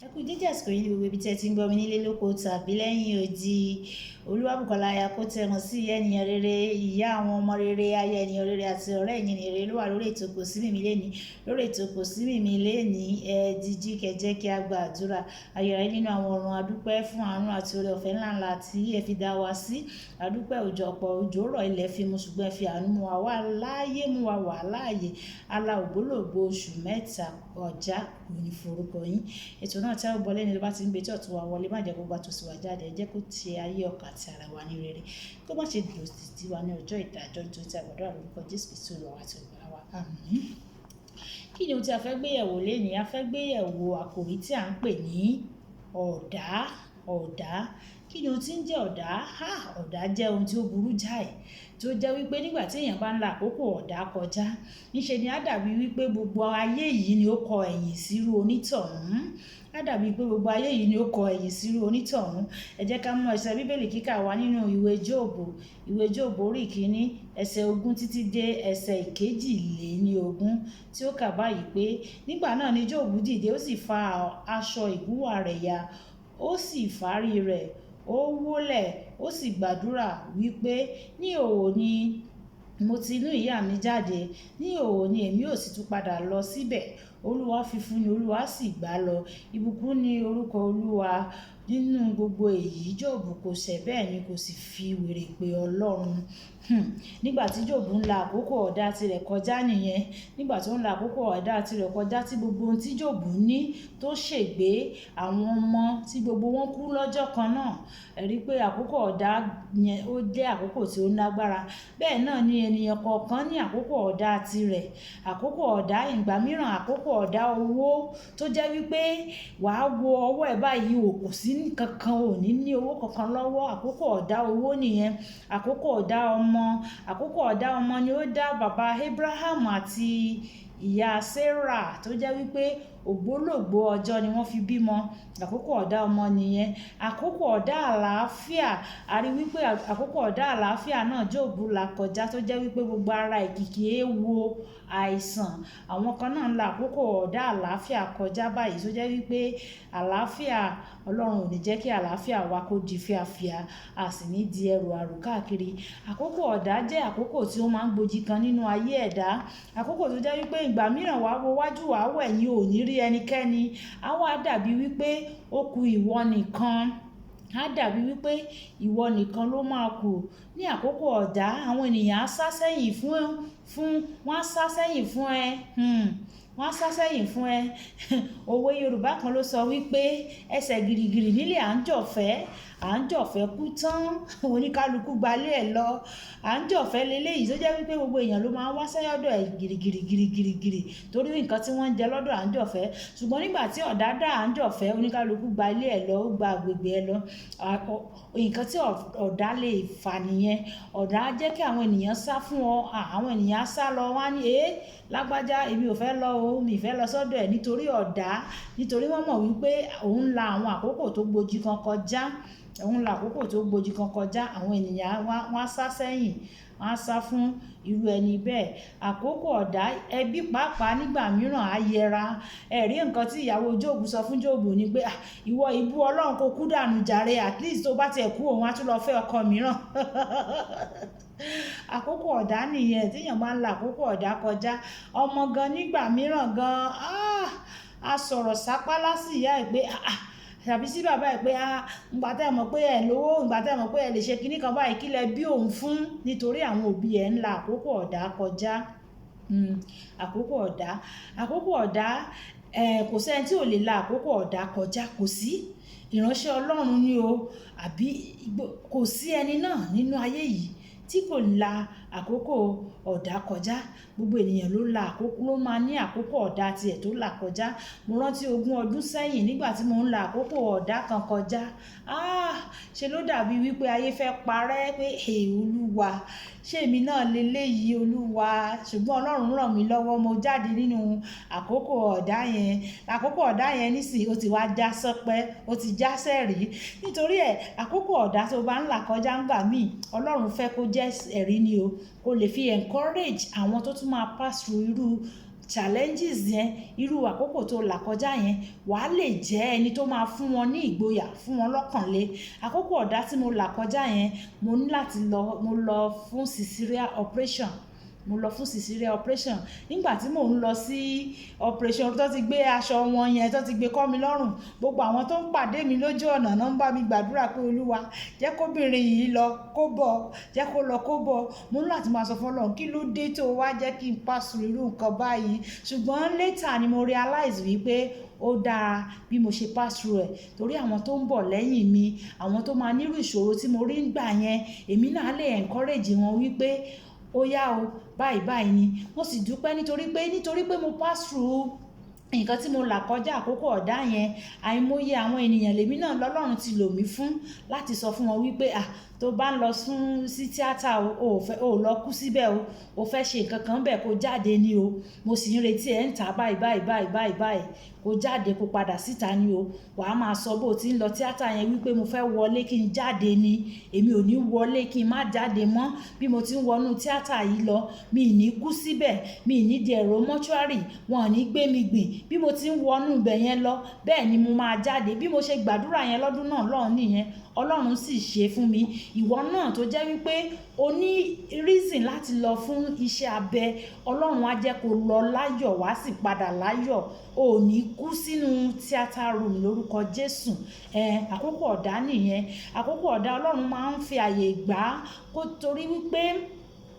Ẹ kú dédé àsìkò yìí ní gbogbo ibi tí ẹ ti ń gbọ́ mi nílé lóko tàbí lẹ́yìn odi. Olúwabùkọ́lá aya kó tẹ̀mọ̀ sí ìyá ènìyàn rere, ìyá àwọn ọmọ rere, aya ènìyàn rere àti ọ̀rẹ́ ènìyàn rere ló wà lórí ètò Kò Sí Mímí lénìí. Lórí ètò Kò Sí Mímí lénìí, ẹ dijú kẹ́ jẹ́ kí a gba àdúrà. Ayérayé nínú àwọn ọ̀run, a dúpẹ́ fún àánú àti oore ọ̀fẹ́ ńláńlá tí ẹ fi dá wa sí. A dúpẹ́ òjò ọ̀pọ̀ òjò rọ̀ ilẹ̀ fi mu, ṣùgbọ́n ẹ fi àánú mú wa wá láàyè, mú wa wà láàyè. Ala ògbólógbòó oṣù 3 kọjá, ògo ni forúkọ yín. Ètò náà tí a ó gbọ́ lẹ́ni tó bá ti ń gbé tí ọ̀tún wa wọlé, má jẹ́ kó gba tòsí wa jáde, ẹ jẹ́ kó ti ayé ọkàn àti ara wa ní rere. Kó má ṣe lòdì sí wa ní ọjọ́ ìdájọ́, nítorí tí a gbàdúrà lórúkọ Jésù Kristi Olúwa àti Olùgbàlà wa. Àmín. Kí ni ohun tí a fẹ́ gbé yẹ̀wò lénìí? A fẹ́ gbé yẹ̀wò àkòrí tí à ń pè ní ọ̀dá. Ọ̀dá. Kí ni ohun tí ń jẹ́ ọ̀dá? Há! Ọ̀dá jẹ́ ohun tí ó burú jáì, tí ó jẹ́ wípé nígbà tí èèyàn bá ń la àkókò ọ̀dá kọjá, níṣe ni á dàbí wípé gbogbo ayé yìí ni ó kọ ẹ̀yìn sírú onítọ̀hún. Á dàbí pé gbogbo ayé yìí ni ó kọ ẹ̀yìn sírú onítọ̀hún. Ẹ jẹ́ ká mú ẹsẹ̀ Bíbélì kíkà wá nínú ìwé Jóòbù. Ìwé Jóòbù orí ìkíní, ẹsẹ̀ 20 títí dé ẹsẹ̀ 22 tí ó kà báyìí pé, nígbà náà ni Jóòbù dìde, ó sì fa aṣọ ìgúnwà rẹ̀ ya, ó sì fárí rẹ̀, ó wólẹ̀, ó sì gbàdúrà wípé, ní ìhòhò ni mo ti inú ìyá mi jáde, ní ìhòhò ni èmi ó sì tún padà lọ síbẹ̀. Olúwa fi fún ni, Olúwa sì gbà lọ. Ìbùkún ni orúkọ Olúwa. Nínú gbogbo èyí, Jóòbù kò ṣẹ̀, bẹ́ẹ̀ ni kò sì fi wèrè pé Ọlọ́run. Nígbà tí Jóòbù ń la àkókò ọ̀dá tirẹ̀ kọjá nìyẹn. Nígbà tí ó ń la àkókò ọ̀dá tirẹ̀ kọjá, tí gbogbo ohun tí Jóòbù ní tó ṣègbé, àwọn ọmọ tí gbogbo wọn kú lọ́jọ́ kan náà. Ẹ rí pé àkókò ọ̀dá yẹn ó jẹ́ àkókò tí ó lágbára. Bẹ́ẹ̀ náà ni ènìyàn kọ̀ọ̀kan ní àkókò ọ̀dá tirẹ̀. Àkókò ọ̀dá ìgbà mìíràn, àkókò ọ̀dá owó tó jẹ́ wípé wàá wo ọwọ́ ẹ báyìí, ò kò sí kankan, ò ní ní owó kankan lọ́wọ́. Àkókò ọ̀dá owó nìyẹn. Àkókò ọ̀dá ọmọ. Àkókò ọ̀dá ọmọ ni ó dá bàbá Abraham àti ìyá Sarah tó jẹ́ wípé ògbólógbòó ọjọ́ ni wọ́n fi bímọ. Àkókò ọ̀dá ọmọ nìyẹn. Àkókò ọ̀dá àlàáfíà. A rí wípé àkókò ọ̀dá àlàáfíà náà Jóòbù là kọjá tó jẹ́ wípé gbogbo ara ìkìkì éwo àìsàn. Àwọn kan náà ń la àkókò ọ̀dá àlàáfíà kọjá báyìí tó jẹ́ wípé àlàáfíà Ọlọ́run ò ní jẹ́ kí àlàáfíà wa kó di fíafía, a sì ní di ẹrù àrù káàkiri. Àkókò ọ̀dá jẹ́ àkókò tí ó máa ń gbòjì kan nínú ayé ẹ̀dá. Àkókò tó jẹ́ wípé ìgbà mìíràn wàá wo wájú, wàá wẹ̀yìn, ò ní rí ẹnikẹ́ni. A wá dàbí wípé ó ku ìwọ nìkan. Á dàbí wípé ìwọ nìkan ló máa kù. Ní àkókò ọ̀dá, àwọn ènìyàn á sá sẹ́yìn fún, wọ́n á sá sẹ́yìn fún ẹ. Wọ́n á sá sẹ́yìn fún ẹ. Òwe Yorùbá kan ló sọ wípé ẹsẹ̀ gìrìgìrì nílé à ń jọ̀fẹ́, à ń jọ̀fẹ́ kú tán, oníkálukú gbalé ẹ lọ. À ń jọ̀fẹ́ lélé yìí tó jẹ́ wípé gbogbo èèyàn ló máa ń wá sọ́dọ̀ ẹ̀ gìrìgìrì, gìrìgìrì, gìrì torí nǹkan tí wọ́n ń jẹ lọ́dọ̀ à ń jọ̀fẹ́. Ṣùgbọ́n nígbà tí ọ̀dá dá à ń jọ̀fẹ́, oníkálukú gba ilé ẹ lọ, ó gba agbègbè ẹ lọ. Nǹkan tí ọ̀dá lè fà nìyẹn. Ọ̀dá jẹ́ kí àwọn ènìyàn sá fún ọ. Àwọn ènìyàn á sá lọ, wọ́n á ní, "É, lágbájá, èmi ò fẹ́ lọ o, mi ò fẹ́ lọ sọ́dọ̀ ẹ nítorí ọ̀dá." Nítorí wọ́n mọ̀ wípé òun ń la àwọn àkókò tó gbòjì kan kọjá. Òun ń la àkókò tó gbòjì kan kọjá. Àwọn ènìyàn wọ́n á sá sẹ́yìn, wọ́n á sá fún irú ẹni bẹ́ẹ̀. Àkókò ọ̀dá, ẹbí pàápàá nígbà mìíràn á yẹra. Ẹ rí nǹkan tí ìyàwó Jóòbù sọ fún Jóòbù ni pé, "À, ìwọ ìbú Ọlọ́run kó kú dànù jàre, at least tó bá ti ẹ̀ kú, òun á tún lọ fẹ́ ọkọ mìíràn." Àkókò ọ̀dá nìyẹn tí èèyàn bá ń la àkókò ọ̀dá kọjá. Ọmọ gan nígbà mìíràn gan, á sọ̀rọ̀ sápálá sí ìyá ẹ pé, "Àá," tàbí sí bàbá ẹ pé, "À, ìgbà tí ẹ mọ̀ pé ẹ lówó, ìgbà tí ẹ mọ̀ pé ẹ lè ṣe kíní kan báyìí, kí lẹ bí òun fún?" Nítorí àwọn òbí ẹ ń la àkókò ọ̀dá kọjá. Àkókò ọ̀dá. Àkókò ọ̀dá, kò sí ẹni tí ò lè la àkókò ọ̀dá kọjá, kò sí. Ìránṣẹ́ Ọlọ́run ni o, àbí kò sí ẹni náà nínú ayé yìí tí kò la àkókò ọ̀dá kọjá. Gbogbo ènìyàn ló la àkókò, ló máa ní àkókò ọ̀dá tirẹ̀ tó là kọjá. Mo rántí ogún ọdún sẹ́yìn nígbà tí mò ń la àkókò ọ̀dá kan kọjá. Ṣe ló dàbí wípé ayé fẹ́ parẹ́ pé, "È, Olúwa, ṣé èmi náà lè léyìí Olúwa?" Ṣùgbọ́n Ọlọ́run rán mi lọ́wọ́, mo jáde nínú àkókò ọ̀dá yẹn. Àkókò ọ̀dá yẹn nísìnyí ó ti wá já sọpẹ́, ó ti já sẹ́rì. Nítorí ẹ, àkókò ọ̀dá tó bá ń là kọjá ńgbà mí, Ọlọ́run fẹ́ kó jẹ́ ẹ̀rí ni o. Kó lè fi encourage àwọn tó tún máa pass through irú Challenges yẹn, irú àkókò tó là kọjá yẹn, wàá lè jẹ́ ẹni tó máa fún wọn ní ìgboyà, fún wọn lọ́kàn le. Àkókò ọ̀dá tí mo là kọjá yẹn, mo ní láti lọ, mo lọ fún cesarean operation. Mo lọ fún cesarean operation. Nígbà tí mò ń lọ sí operation, tó ti gbé aṣọ wọn yẹn, tó ti gbé kọ́ mi lọ́rùn, gbogbo àwọn tó ń pàdé mi lójú ọ̀nà náà ń bá mi gbàdúrà pé, "Olúwa, jẹ́ kóbìnrin yìí lọ kó bọ̀, jẹ́ kó lọ kó bọ̀." Mo ní láti máa sọ fún Ọlọ́run, kí ló dé tó wá jẹ́ kí n pass through irú nǹkan báyìí? Ṣùgbọ́n later ni mo realize wípé ó dáa bí mo ṣe pass through ẹ̀, torí àwọn tó ń bọ̀ lẹ́yìn mi, àwọn tó máa nírú ìṣòro tí mo rí nígbà yẹn, èmi náà lè encourage wọn wípé ó yá o, báyìí báyìí ni. Mo sì dúpẹ́ nítorí pé mo pass through nǹkan tí mo là kọjá, àkókò ọ̀dá yẹn. Àìmọye àwọn ènìyàn lèmi náà lọ́lọ́run ti lò mí fún láti sọ fún wọn wípé, "À, tó bá ń lọ sún sí tíátà o, ò fẹ́ o lọ kú síbẹ̀ o, o fẹ́ ṣe nǹkan kan bẹ́ẹ̀, kó jáde ni o. Mo sì ń retí ẹ̀ ń tà báyìí báyìí báyìí báyìí báyìí, kó jáde, kó padà síta ni o." Wà á máa sọ bó ti ń lọ tíátà yẹn wípé, "Mo fẹ́ wọlé kí n jáde ni. Èmi ò ní wọlé kí n má jáde mọ́. Bí mo ti ń wọnú tíátà yìí lọ, mi ì ní kú síbẹ̀, mi ì ní di èrò mọ́ṣúárì, wọn ò ní gbé mi gbìn. Bí mo ti ń wọnú ibẹ̀ yẹn lọ, bẹ́ẹ̀ ni mo máa jáde." Bí mo ṣe gbàdúrà yẹn lọ́dún náà lọ́hùn nìyẹn, Ọlọ́run sì ṣe fún mi. Ìwọ náà tó jẹ́ wípé o ní reason láti lọ fún iṣẹ́ abẹ, Ọlọ́run á jẹ́ kó lọ láyọ̀, wá sì padà láyọ̀. O ò ní kú sínú theatre room lórúkọ Jésù. Àkókò ọ̀dá nìyẹn. Àkókò ọ̀dá, Ọlọ́run máa ń fi àyè gbà kó, torí wípé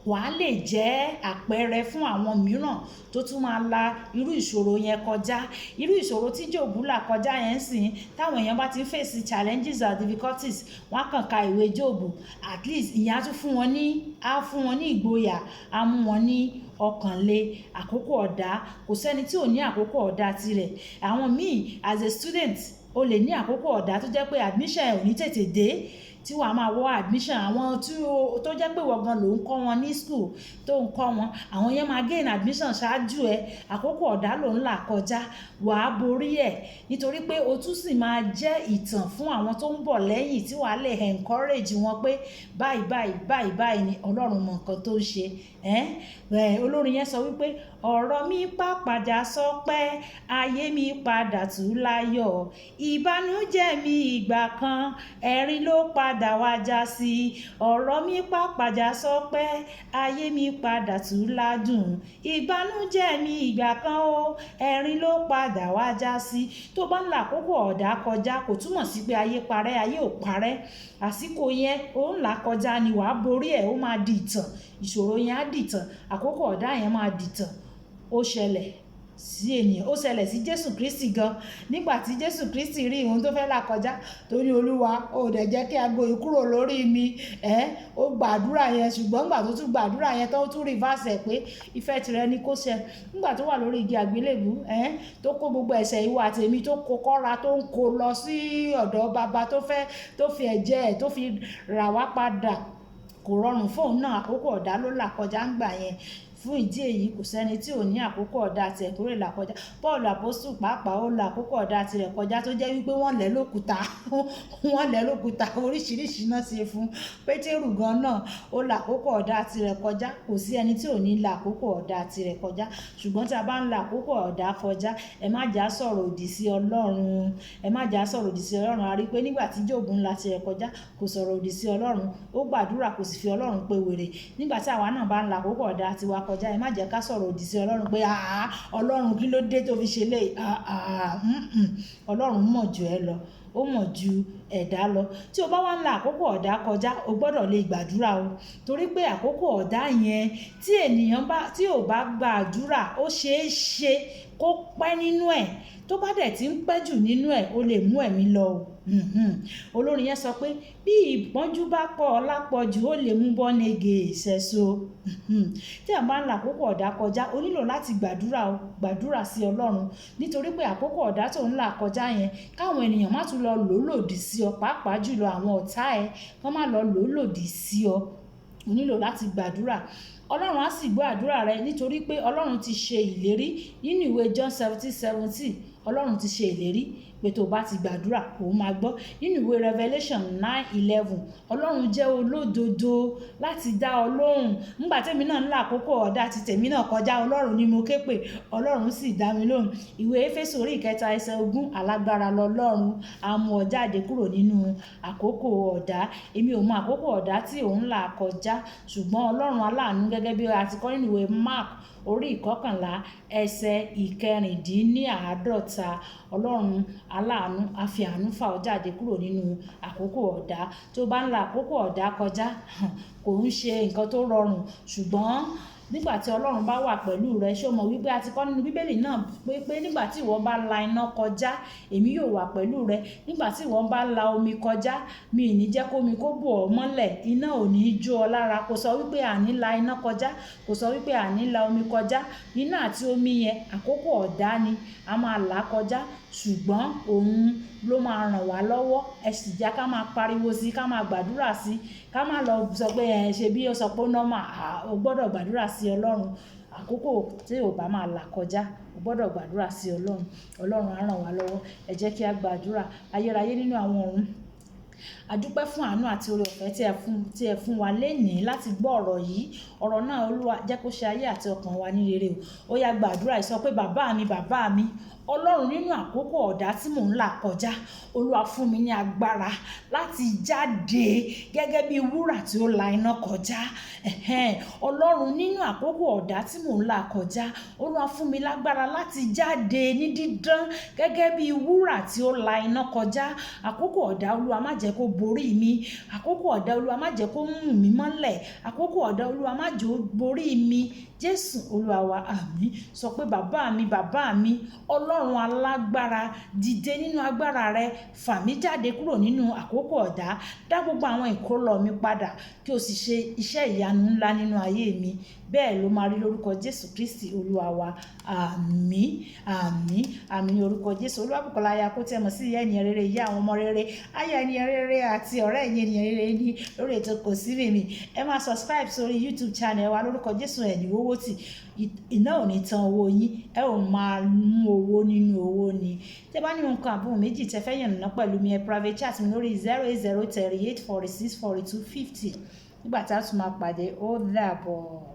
wà á lè jẹ́ àpẹẹrẹ fún àwọn mìíràn tó tún máa la irú ìṣòro yẹn kọjá. Irú ìṣòro tí Jòbù là kọjá yẹn sìn, táwọn èèyàn bá ti ń face challenges and difficulties, wọ́n á kàn ka ìwé Jòbù. At least ìyẹn á tún fún wọn ní, á fún wọn ní ìgboyà, á mú wọn ní ọkàn le. Àkókò ọ̀dá, kò sẹ́ni tí ò ní àkókò ọ̀dá tirẹ̀. Àwọn míì, as a student, o lè ní àkókò ọ̀dá tó jẹ́ pé admission ò ní tètè dé, tí wàá máa wọ admission. Àwọn tí ó tó jẹ́ pé ìwọ gan ló ń kọ́ wọn ní school, tó ń kọ́ wọn, àwọn yẹn máa gain admission ṣáájú ẹ. Àkókò ọ̀dá ló ń là kọjá. Wàá borí ẹ̀, nítorí pé o tún sì máa jẹ́ ìtàn fún àwọn tó ń bọ̀ lẹ́yìn, tí wàá lè encourage wọn pé báyìí báyìí báyìí báyìí ni. Ọlọ́run mọ nǹkan tó ń ṣe. Olórin yẹn sọ wípé, "Ọ̀rọ̀ mi pàpàjà sọpẹ́, ayé mi padà tú láyọ̀. Ìbànújẹ́ mi ìgbà kan, ẹ̀rín ló padà wá já sí. Ọ̀rọ̀ mi pàpàjà sọpẹ́, ayé mi padà tú ládùn. Ìbànújẹ́ mi ìgbà kan o, ẹ̀rín ló padà wá já sí." Tó bá ń là àkókò ọ̀dá kọjá, kò túmọ̀ sí pé ayé parẹ́. Ayé ò parẹ́. Àsìkò yẹn ó ń là kọjá ni. Wàá borí ẹ̀, ó máa di ìtàn. Ìṣòro yẹn á di ìtàn, àkókò ọ̀dá yẹn máa di ìtàn. Ó ṣẹlẹ̀ sí ènìyàn, ó ṣẹlẹ̀ sí Jésù Kristi gan. Nígbà tí Jésù Kristi rí ohun tó fẹ́ là kọjá, tó ní, "Olúwa, ó dẹ̀ jẹ́ kí ago yìí kúrò lórí mi." Ẹ́ ó gbàdúrà yẹn, ṣùgbọ́n nígbà tó tún gbàdúrà yẹn tó tún reverse ẹ̀ pé ìfẹ́ tirẹ̀ ni kó ṣẹ. Nígbà tó wà lórí igi àgbélébùú, tó kó gbogbo ẹ̀ṣẹ̀ ìwọ àti èmi, tó kó kọ́ra, tó ń kó lọ sí ọ̀dọ̀ bàbá, tó fẹ́ tó fi ẹ̀jẹ̀ ẹ̀ tó fi rà wá padà, kò rọrùn fún òun náà. Àkókò ọ̀dá ló là kọjá ńgbà yẹn. Fún ìdí èyí, kò sẹ́ni tí ò ní àkókò ọ̀dá tiẹ̀ tó lè là kọjá. Paul Apostle pàápàá, ó la àkókò ọ̀dá tirẹ̀ kọjá, tó jẹ́ wípé wọ́n lẹ̀ lókúta, wọ́n lẹ̀ lókúta, oríṣiríṣi náà ṣe fún. Pétérù gan náà, ó la àkókò ọ̀dá tirẹ̀ kọjá. Kò sí ẹni tí ò ní la àkókò ọ̀dá tirẹ̀ kọjá. Ṣùgbọ́n tí a bá ń la àkókò ọ̀dá kọjá, ẹ má jà sọ̀rọ̀ òdì sí Ọlọ́run. Ẹ má jà sọ̀rọ̀ òdì sí Ọlọ́run. A rí pé nígbà tí Jòbù ń la tirẹ̀ kọjá, kò sọ̀rọ̀ òdì sí Ọlọ́run. Ó gbàdúrà, kò sì fi Ọlọ́run pé wèrè. Nígbà tí àwa náà bá ń la àkókò ọ̀dá tiwa kọjá, ẹ má jẹ́ ká sọ̀rọ̀ òdì sí Ọlọ́run pé, "Àá, Ọlọ́run, kí ló dé tó fi ṣe léyìí?" Àá, Ọlọ́run mọ̀ ju ẹ lọ, ó mọ̀ ju ẹ̀dá lọ. Tí o bá wá ń la àkókò ọ̀dá kọjá, o gbọ́dọ̀ lè gbàdúrà o, torí pé àkókò ọ̀dá yẹn, tí ènìyàn bá tí ò bá gbàdúrà, ó ṣe é ṣe kó pẹ́ nínú ẹ̀. Tó bá dẹ̀ tí ń pẹ́ jù nínú ẹ̀, ó lè mú ẹ̀mí lọ o. Olórin yẹn sọ pé bí ìpọ́njú bá pọ̀ lápọ̀jù, ó lè mú bọ́nege ìṣẹ̀ṣo. Tí a bá ń la àkókò ọ̀dá kọjá, o nílò láti gbàdúrà o, gbàdúrà sí Ọlọ́run, nítorí pé àkókò ọ̀dá tó ń là kọjá yẹn, káwọn ènìyàn má tún lọ lò lòdì sí ọ, pàápàá jùlọ àwọn ọ̀tá ẹ, kí wọ́n má lọ lò lòdì sí ọ. O nílò láti gbàdúrà. Ọlọ́run á sì gbọ́ àdúrà rẹ, nítorí pé Ọlọ́run ti ṣe ìlérí nínú ìwé John 17:17. Ọlọ́run ti ṣe ìlérí wípé òun ó wà pẹ̀lú wa. pé tó bá ti gbàdúrà, òun máa gbọ́. Nínú ìwé Revelation 9:11, Ọlọ́run jẹ́ olódodo láti dá ọ lóhùn. Nígbà tí èmi náà ń là àkókò ọ̀dá ti tèmi náà kọjá, Ọlọ́run ni mo ké pè, Ọlọ́run sì dá mi lóhùn. Ìwé Éfésù orí 3 ẹsẹ̀ 20, alágbára lọlọ́run, á mú ọ jáde kúrò nínú àkókò ọ̀dá. Èmi ò mọ àkókò ọ̀dá tí òun là kọjá, ṣùgbọ́n Ọlọ́run aláàánú, gẹ́gẹ́ bí a ti kọ́ nínú ìwé Mark orí 11 ẹsẹ̀ 46, Ọlọ́run aláàánú á fi àánú fà ọ́ jáde kúrò nínú àkókò ọ̀dá. Tó bá ń la àkókò ọ̀dá kọjá, kò ń ṣe nǹkan tó rọrùn, ṣùgbọ́n nígbà tí Ọlọ́run bá wà pẹ̀lú rẹ, ṣé o mọ̀ wípé a ti kọ́ nínú Bíbélì náà pé nígbà tí ìwọ bá la iná kọjá, èmi yóò wà pẹ̀lú rẹ. Nígbà tí ìwọ bá la omi kọjá, mi ò ní jẹ́ kó omi kó bò ọ́ mọ́lẹ̀, iná ò ní jó ọ lára. Kò sọ wípé àní la iná kọjá, kò sọ wípé àní la omi kọjá. Iná àti omi yẹn, àkókò ọ̀dá ni a máa là kọjá, ṣùgbọ́n òun ló máa ràn wá lọ́wọ́. Ẹ sì jẹ́ ká máa pariwo sí, ká máa gbàdúrà sí, ká má lọ sọ pé ẹ ṣe bí ó sọ pé ó normal. O gbọ́dọ̀ gbàdúrà sí Ọlọ́run. Àkókò tí ò bá máa là kọjá, o gbọ́dọ̀ gbàdúrà sí Ọlọ́run. Ọlọ́run á ràn wá lọ́wọ́. Ẹ jẹ́ kí a gbàdúrà. Ayérayé nínú àwọn ọ̀run, a dúpẹ́ fún àánú àti oore ọ̀fẹ́ tí ẹ fún wa lénìí láti gbọ́ ọ̀rọ̀ yìí. Ọ̀rọ̀ náà, Olúwa, jẹ́ kó ṣe ayé àti ọkàn wa ní rere o. Ó yá, gbàdúrà, sọ pé, "Bàbá mi, bàbá mi, Ọlọ́run, nínú àkókò ọ̀dá tí mò ń là kọjá, Olúwa, fún mi ní agbára láti jáde gẹ́gẹ́ bí wúrà tí ó la iná kọjá." Ọlọ́run, nínú àkókò ọ̀dá tí mò ń là kọjá, Olúwa, fún mi lágbára láti jáde ní dídán gẹ́gẹ́ bí wúrà tí ó la iná kọjá. Àkókò ọ̀dá, Olúwa, má jẹ́ kó borí mi. Àkókò ọ̀dá, Olúwa, má jẹ́ kó mú mi mọ́lẹ̀. Àkókò ọ̀dá, Olúwa, má jẹ́ ó borí mi. Jésù Olúwa wa, àmín. Sọ pé, "Bàbá mi, bàbá mi, Ọlọ́run alágbára, dìde nínú agbára rẹ, fà mí jáde kúrò nínú àkókò ọ̀dá, dá gbogbo àwọn ìkólọ mi padà, kí o sì ṣe iṣẹ́ ìyanu ńlá nínú ayé mi." Bẹ́ẹ̀ ló máa rí lórúkọ Jésù Kristi Olúwa wa. Àmín, àmín, àmín ní orúkọ Jésù. Olúwabùkọ́lá aya kó tẹ̀ mọ́ sí ìyá ènìyàn rere, ìyá àwọn ọmọ rere, aya ènìyàn rere àti ọ̀rẹ́ ẹ̀yin ènìyàn rere ní lórí ètò Kò Sí Mímì. Ẹ máa subscribe sórí YouTube channel wa lórúkọ Jésù. Ẹ̀ ní owó tì, iná ò ní tan owó yín, ẹ ò máa mú owó nínú owó ni. Tẹ́ bá ní nǹkan àbúrò méjì tẹ́ fẹ́ yànnàná pẹ̀lú mi, ẹ private chat mi lórí 08038464250. Nígbà tá a tún máa pàdé, ó dàbọ̀.